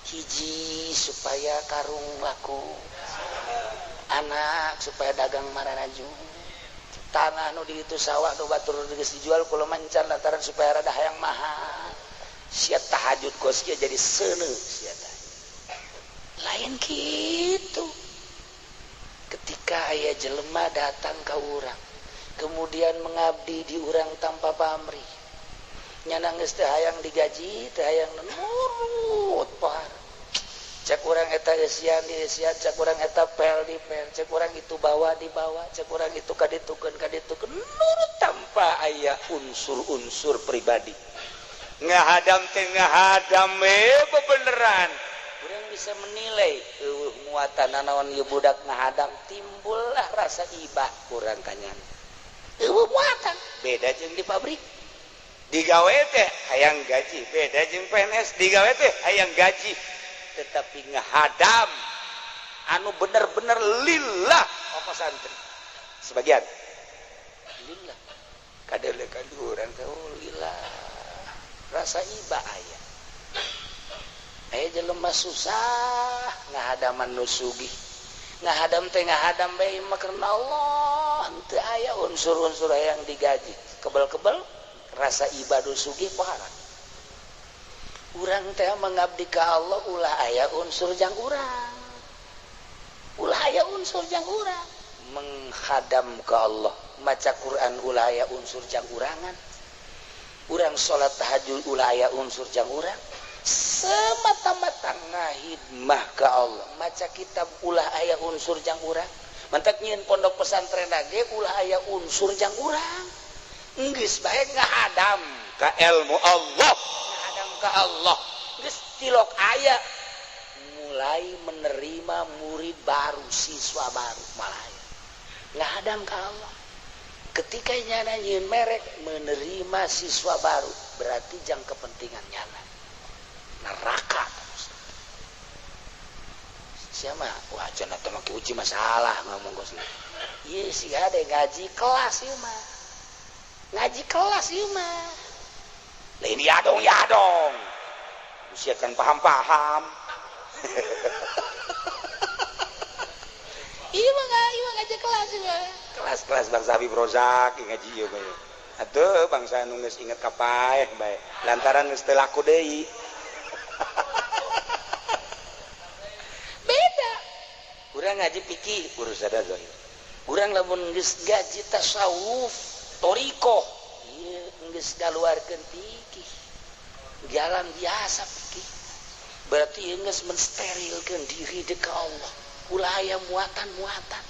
[SPEAKER 2] Hiji supaya karung laku, anak supaya dagang mararaju, tanah nu di itu sawah nu batur geus dijual kula mancan lantaran supaya rada hayang mahal. Sia tahajud kos kieu jadi seuneu sia teh. Lain kitu. Ketika aya jelema datang ke urang, kemudian mengabdi di urang tanpa pamrih, nyana geus teu hayang digaji, teu hayang nurut pohara. Cek urang eta eusian di eusian, cek urang eta pel di pel, cek urang itu bawa dibawa, cek urang itu kaditukeun kaditukeun, nurut tanpa aya unsur-unsur pribadi. Ngahadam teh ngahadam bebeneran. Urang bisa menilai eueuh muatan nanaon ieu budak ngahadam, timbullah rasa iba kurang kanyana. Eueuh muatan beda jeung di pabrik. Digawe teh hayang gaji, beda jeung PNS digawe teh hayang gaji. Tetapi ngahadam anu bener-bener lillah apa santri. Sebagian lillah. Kadelekan urang teh oh lillah. Rasa iba aya. Aya jelema susah ngahadaman nu sugih. Ngahadam teh ngahadam bae mah karena Allah, henteu aya unsur-unsur yang digaji. Kebel-kebel rasa iba nu sugih pohara. Urang teh mengabdi ka Allah ulah aya unsur jang urang. Ulah aya unsur jang urang. Menghadam ka Allah, maca Quran ulah aya unsur jang urangan. Urang salat tahajud ulah aya unsur jang urang. Semata-mata ngahidmah ka Allah, maca kitab ulah aya unsur jang urang. Mantak nyieun pondok pesantren ge ulah aya unsur jang urang. Geus bae ngahadam ka ilmu Allah, ngahadam ka Allah. Geus tilok aya mulai menerima murid baru, siswa baru malah ngahadam ka Allah. Ketika nyana nyieun merek menerima siswa baru, berarti jang kepentingan nyana. Neraka terus. Siapa? Wah, cenah teh make uji masalah ngomong kos. Ieu sih ada ngaji kelas ieu mah. Ngaji kelas ieu mah. Lain ya dong ya dong. Usia kan paham-paham.
[SPEAKER 3] Iya mah ngaji kelas mah.
[SPEAKER 2] Kelas-kelas bangsa Habib Rozak ngaji ieu bae. Atuh bangsa nu geus inget ka paeh bae. Lantaran geus teu laku deui.
[SPEAKER 3] Beda.
[SPEAKER 2] Urang ngaji fikih urusan zahir.
[SPEAKER 1] Urang lamun geus ngaji tasawuf, thariqah, ieu geus ngaluarkeun fikih. Jalan biasa fikih. Berarti ieu geus mensterilkeun diri deuk ka Allah. Ulah aya muatan-muatan.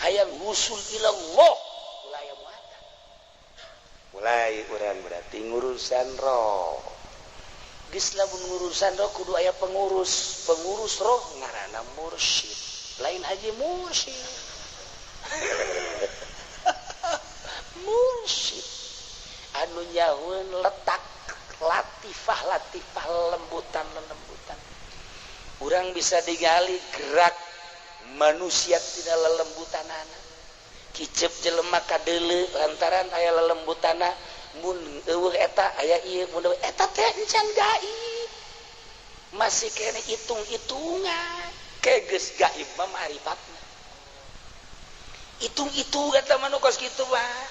[SPEAKER 1] Hayang wusul ilallah, ulah aya muatan.
[SPEAKER 2] Mulai urang berarti ngurusan roh.
[SPEAKER 1] Geus lamun ngurusan roh kudu aya pengurus. Pengurus roh ngaranna mursyid. Lain haji mursyid. Mursyid anu nyahueun letak latifah-latifah lembutan-lembutan. Urang bisa digali gerak manusia tina lelembutanana. Kicep jelema kadeuleu lantaran aya lelembutana, mun eueuh eta aya ieu, mun eueuh eta teh encan gaib. Masih kene hitung-hitungan. Ke geus gaib mah marifatna. Hitung-hitung eta mah nu kos kitu mah.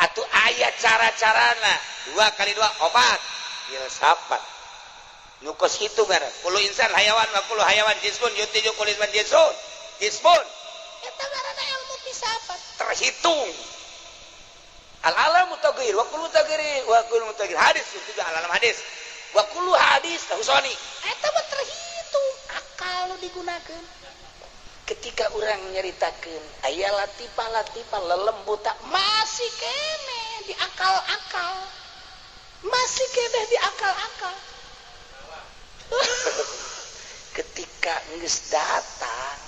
[SPEAKER 2] Atuh aya cara-carana 2 kali 2 4 filsafat. Nu kos kitu ngaran. Kullu insan hayawan wa kullu hayawan jismun yuntiju kullu insan jismun. Jismun.
[SPEAKER 3] Eta ngaranna ilmu filsafat.
[SPEAKER 2] Terhitung. Al alamu taghyir wa kullu taghyir wa kullu mutaghyir hadis itu juga al alam hadis. Wa kullu hadis tahusoni.
[SPEAKER 3] Eta mah terhitung akal nu digunakeun.
[SPEAKER 1] Ketika orang nyeritakeun aya latifah-latifah lelembutan
[SPEAKER 3] masih kene di akal-akal. Masih kene di akal-akal.
[SPEAKER 1] Ketika geus datang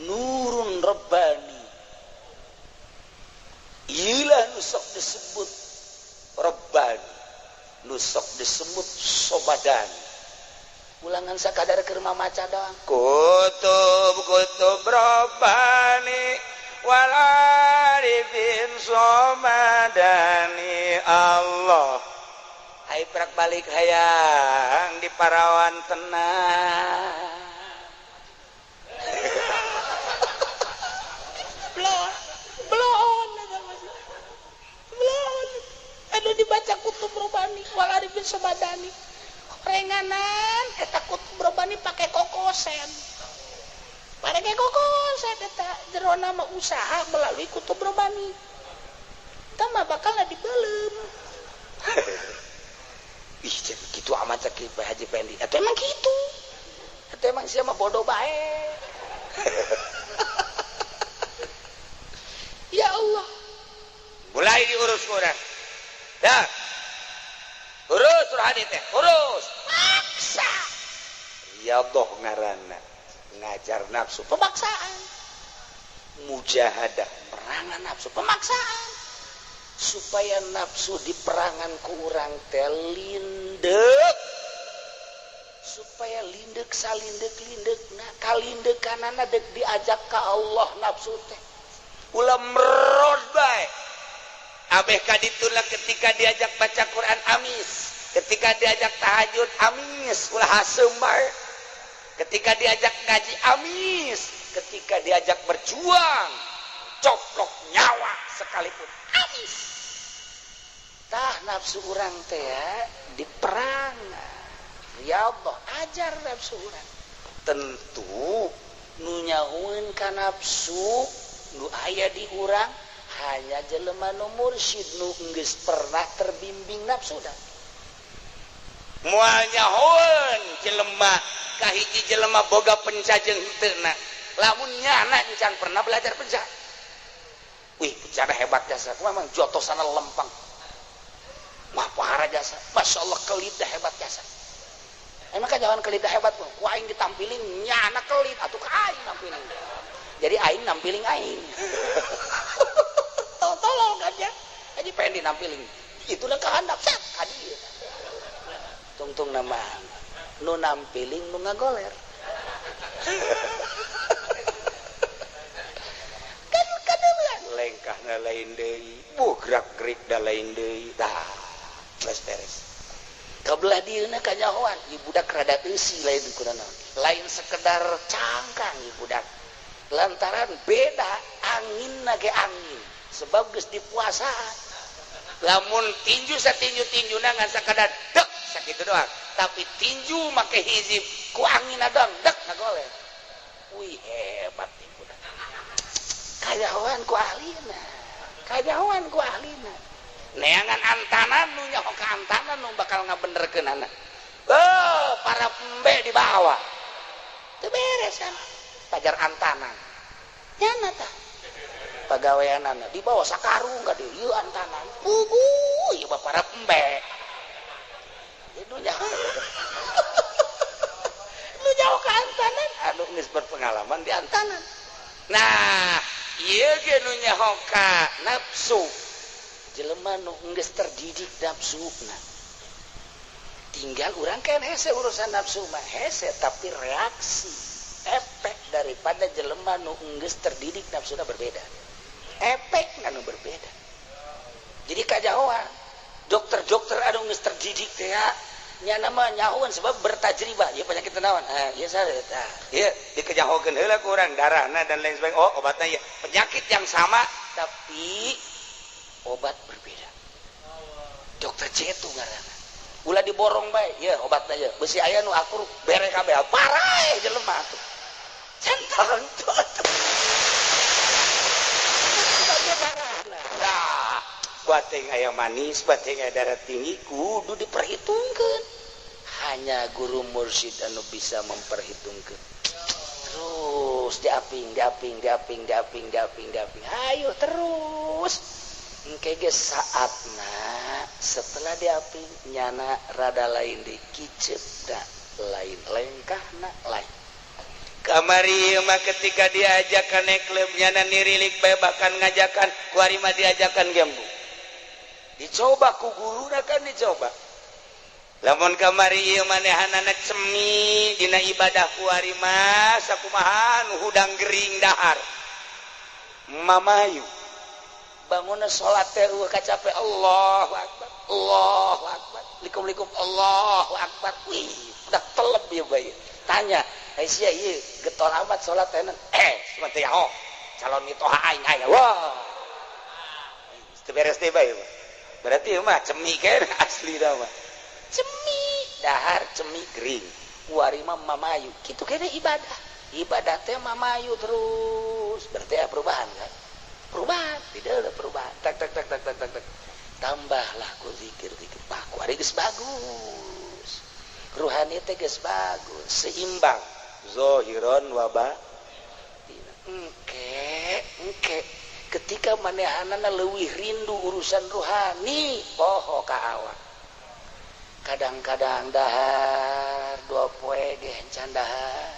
[SPEAKER 1] nurun rabbani, ilah nu sok disebut rabbani, nu sok disebut sobadani. Ulangan sakadar keur mamaca doang.
[SPEAKER 2] Kutub kutub rabbani wal arifin somadani Allah. Hai prak balik hayang di parawan tenang.
[SPEAKER 3] Bloon bloon. Anu dibaca kutub rabbani wal arifin somadani. Renganan eta kutub rabbani pake kokosen. Pake kokosen eta jerona mah usaha melalui kutub rabbani. Eta mah bakal dibeuleum.
[SPEAKER 1] Ih, jadi kitu amat cek Pak Haji Pendi. Eta emang kitu. Eta emang sia mah bodoh bae.
[SPEAKER 3] Ya Allah.
[SPEAKER 2] Mulai diurus urang. Dah. Urus rohani teh, urus.
[SPEAKER 3] Paksa.
[SPEAKER 2] Riyadhah ngaranna. Ngajar nafsu
[SPEAKER 3] pemaksaan.
[SPEAKER 2] Mujahadah
[SPEAKER 1] perangan nafsu pemaksaan. Supaya nafsu diperangan ku urang teh lindek. Supaya lindek salindek-lindekna, kalindekanana dek diajak ka Allah nafsu teh.
[SPEAKER 2] Ulah merod bae. Abeh kaditulah ketika diajak baca Quran amis, ketika diajak tahajud amis, ulah haseum bae. Ketika diajak ngaji amis, ketika diajak berjuang coplok nyawa sekalipun
[SPEAKER 3] amis.
[SPEAKER 1] Tah nafsu urang teh ya diperang. Ya Allah, ajar nafsu urang. Tentu nu nyahueun ka nafsu nu aya di urang hanya jelema nu mursyid nu geus pernah terbimbing nafsu dah.
[SPEAKER 2] Moal nyahoeun jelema kahiji jelema boga penca jeung henteuna. Lamun nyana encan pernah belajar penca.
[SPEAKER 1] Wih, penca hebat jasa. Kumaha mang jotosana lempang. Mah parah jasa. Masyaallah kelida hebat jasa. Emang kan jangan kelida hebat mah. Ku aing ditampilin nyana kelit atuh ka aing nampiling. Jadi aing nampiling aing.
[SPEAKER 3] Tolong aja.
[SPEAKER 1] Aja pengen dinampilin. Itulah kehandap set kadi. Tungtung nama nu nampiling nu ngagoler.
[SPEAKER 3] Kan kadeuleuan
[SPEAKER 2] lengkahna lain deui, buh gerak-gerik da lain deui. Tah, geus beres.
[SPEAKER 1] Kabelah dieuna kanyahoan, ieu budak rada eusi lain kunaon. Lain sekedar cangkang ieu budak.
[SPEAKER 3] Lantaran beda angin ge angin sebab geus dipuasaan.
[SPEAKER 2] Lamun tinju satinju-tinjuna ngan sakadar dek sakitu doang, tapi tinju make hizib ku angin doang dek ngagoleh. Wih hebat tinjuna.
[SPEAKER 3] Kajahoan ku ahlina. Kajahoan ku ahlina.
[SPEAKER 2] Neangan antanan nu nyaho ka antanan nu bakal ngabenerkeunana. Oh, para pembe dibawa.
[SPEAKER 3] Teu beres kan. Pajar antanan. Nyana tah. Pagaweanana dibawa sakarung ka dieu ieu antanan. Puguh ieu mah para pembe. Ieu nyaho. Nu nyaho ka antanan
[SPEAKER 2] anu geus berpengalaman di antanan. Nah, ieu ge nu nyaho ka nafsu.
[SPEAKER 3] Jelema nu geus terdidik nafsuna. Tinggal urang kan hese urusan nafsu mah hese, tapi reaksi efek daripada jelema nu geus terdidik nafsuna berbeda. Efek anu berbeda. Jadi kajahoan dokter-dokter anu geus terdidik teh nya nama nyahoan sebab bertajribah ieu penyakit naon. Ah ieu sare tah.
[SPEAKER 2] Ieu dikejahokeun heula ku urang darahna dan lain sebagainya. Oh, obatna ieu. Penyakit yang sama
[SPEAKER 3] tapi obat berbeda. Dokter Cetu ngaranna. Ulah diborong bae, ya obatna ye. Besi aya nu akur bere kabeh. Parae jelema atuh. Centang tuh.
[SPEAKER 2] Nah, bating aya manis, bating aya darah tinggi
[SPEAKER 3] kudu diperhitungkeun. Hanya guru mursyid anu bisa memperhitungkeun. Terus diaping, diaping, diaping, diaping, diaping, diaping. Ayo terus. Engke ge saatna setelah diaping nyana rada lain di kicep da lain lengkahna lain.
[SPEAKER 2] Kamari mah ketika diajakan naik klub nyana nirilik bae bahkan ngajakan kuari mah diajakan gembu. Dicoba ku guruna kan dicoba. Lamun kamari ieu manehanana cemi dina ibadah kuari mah sakumaha nu hudang gering dahar. Mamayu
[SPEAKER 3] bangunna salat teh eueuh kacape Allahu akbar Allahu akbar likum-likum Allahu akbar. Wih udah telep ieu bae. Tanya, "Ai sia ieu getol amat salat teh?"
[SPEAKER 2] Cuma teh oh, calon mitoha aing aya. Wah. Teu beres teh bae. Berarti mah cemi kan asli dah mah.
[SPEAKER 3] Cemi dahar cemi gering. Kuari mah mamayu. Kitu kene ibadah. Ibadah teh mamayu terus. Berarti ya perubahan kan? Perubahan, tidak ada perubahan. Tak tak tak tak tak tak tak. Tambahlah ku zikir zikir. Pak, kuari geus bagus. Ruhani teh geus bagus,
[SPEAKER 2] seimbang. Zohiron wa batin.
[SPEAKER 3] Engke, engke. Ketika manehanana leuwih rindu urusan ruhani, poho ka awak. Kadang-kadang dahar dua poe ge encan dahar.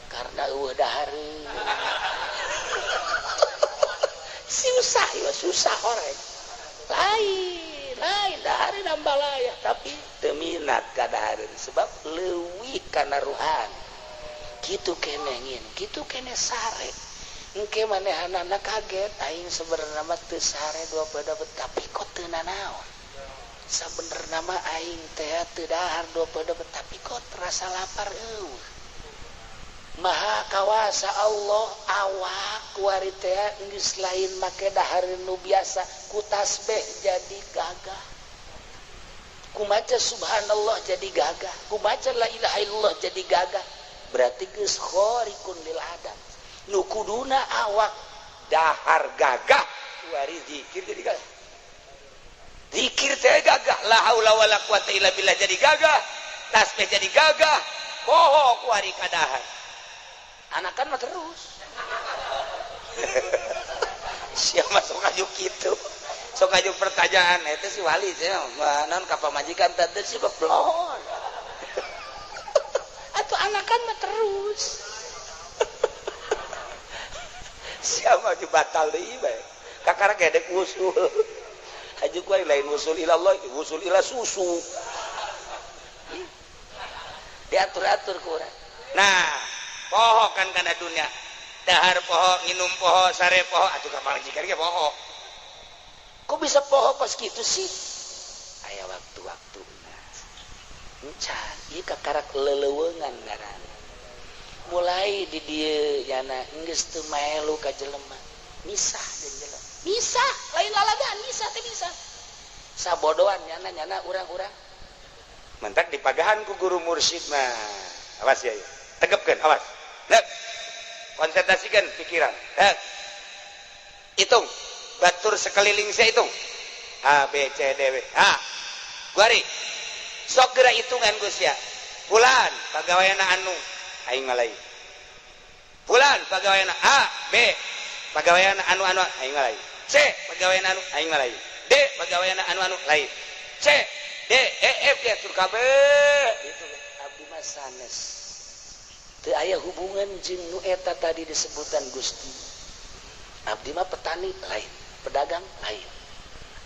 [SPEAKER 3] Karena eueuh dahareun. Susah ya, susah orang. Lain, lain dahareun nambah tapi
[SPEAKER 2] teu minat ka dahareun sebab leuwih kana ruhani.
[SPEAKER 3] Kitu keneh ngin, kitu keneh sare. Engke manehanana kaget aing sebenarna mah teu sare dua poe tapi kok teu nanaon. Sabenerna mah aing teh teu dahar dua poe tapi kok terasa lapar eueuh. Maha kawasa Allah awak kuari teh geus lain make dahareun nu biasa ku tasbih jadi gagah. Ku maca subhanallah jadi gagah, ku maca la ilaha illallah jadi gagah. Berarti geus khariqun lil adat. Nu kuduna awak
[SPEAKER 2] dahar gagah kuari zikir jadi gagah. Zikir teh gagah, la haula wala quwata illa billah jadi gagah, tasbih jadi gagah, poho kuari kadahar.
[SPEAKER 3] Anakan mah terus.
[SPEAKER 2] Siapa sok aju kitu? Sok aju pertanyaan eta si wali teh naon ka pamajikan teh si beblon.
[SPEAKER 3] Atuh anakan mah terus.
[SPEAKER 2] Siapa aju batal deui bae. Kakara gedek usul. Aju kuari lain usul ilallah, usul ila susu.
[SPEAKER 3] Diatur-atur ku urang.
[SPEAKER 2] Nah, poho kan kana dunia. Dahar poho, nginum poho, sare poho, atuh ka pamajikan ge poho.
[SPEAKER 3] Kok bisa poho pas gitu sih? Aya waktu-waktuna. Encan, ieu kakarak leleuweungan ngaranna. Mulai di dieu nyana geus teu maelu ka jelema, misah jeung jelema, misah, lain lalagaan, misah teh misah sabodoan nyana, nyana urang-urang.
[SPEAKER 2] Mantak dipagahan ku guru mursyid mah, awas ya, ya. Tegapkan, awas. Nah, konsentrasikan pikiran. Nah, hitung batur sekeliling saya, hitung A B C D W H. Guari sok geura hitungan Gus ya. Fulan pagaweana anu, aing mah lain. Fulan pagaweana A B, pagaweana anu anu, aing mah lain. C pagaweana anu, aing mah lain. D pagaweana anu anu, lain. C D E F G tur kabeh
[SPEAKER 3] itu abdi mah sanes, teu aya hubungan jeung nu eta tadi disebutan Gusti. Abdi mah petani lain, pedagang lain,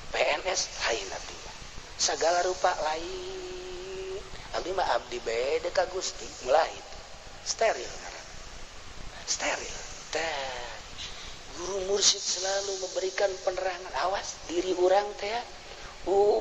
[SPEAKER 3] PNS lain, abdi mah segala rupa lain. Abdi mah abdi beda ka Gusti. Mulai itu steril ngaran. Steril teh guru mursyid selalu memberikan penerangan, awas diri urang teh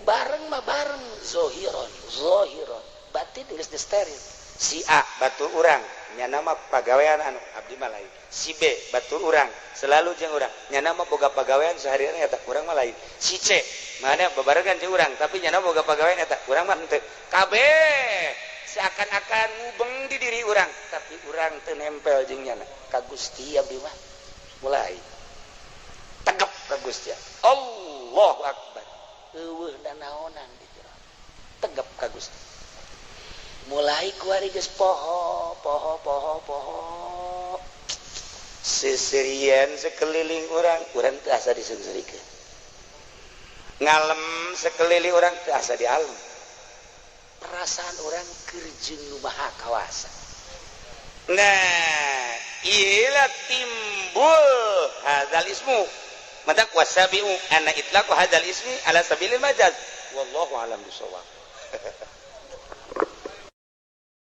[SPEAKER 3] bareng mah bareng zohiron zohiron, batin geus steril.
[SPEAKER 2] Si A batur urang, nyana mah pagawean anu, abdi mah lain. Si B batur urang, selalu jeung urang, nyana mah boga pagawean seharian eta, urang mah lain. Si C mana bebarengan jeung urang, tapi nyana boga pagawean eta, urang mah henteu. Kabeh seakan-akan ngubeng di diri urang, tapi urang teu nempel jeung nyana.
[SPEAKER 3] Ka Gusti abdi mah
[SPEAKER 2] mulai tegep ka Gusti. Allahu Akbar.
[SPEAKER 3] Eueuh naonan di jero, tegep ka Gusti. Mulai kuari geus poho poho poho poho.
[SPEAKER 2] Seserian sekeliling urang, urang teu asa diseungseurikeun. Ngalem sekeliling urang, teu asa di alem.
[SPEAKER 3] Perasaan urang keur jeung nu maha kawasa.
[SPEAKER 2] Nah, ilah timbul hadzal ismu. Maka wasabiu anna itlaqu hadzal ismi ala sabilil majaz, wallahu alam bisawab.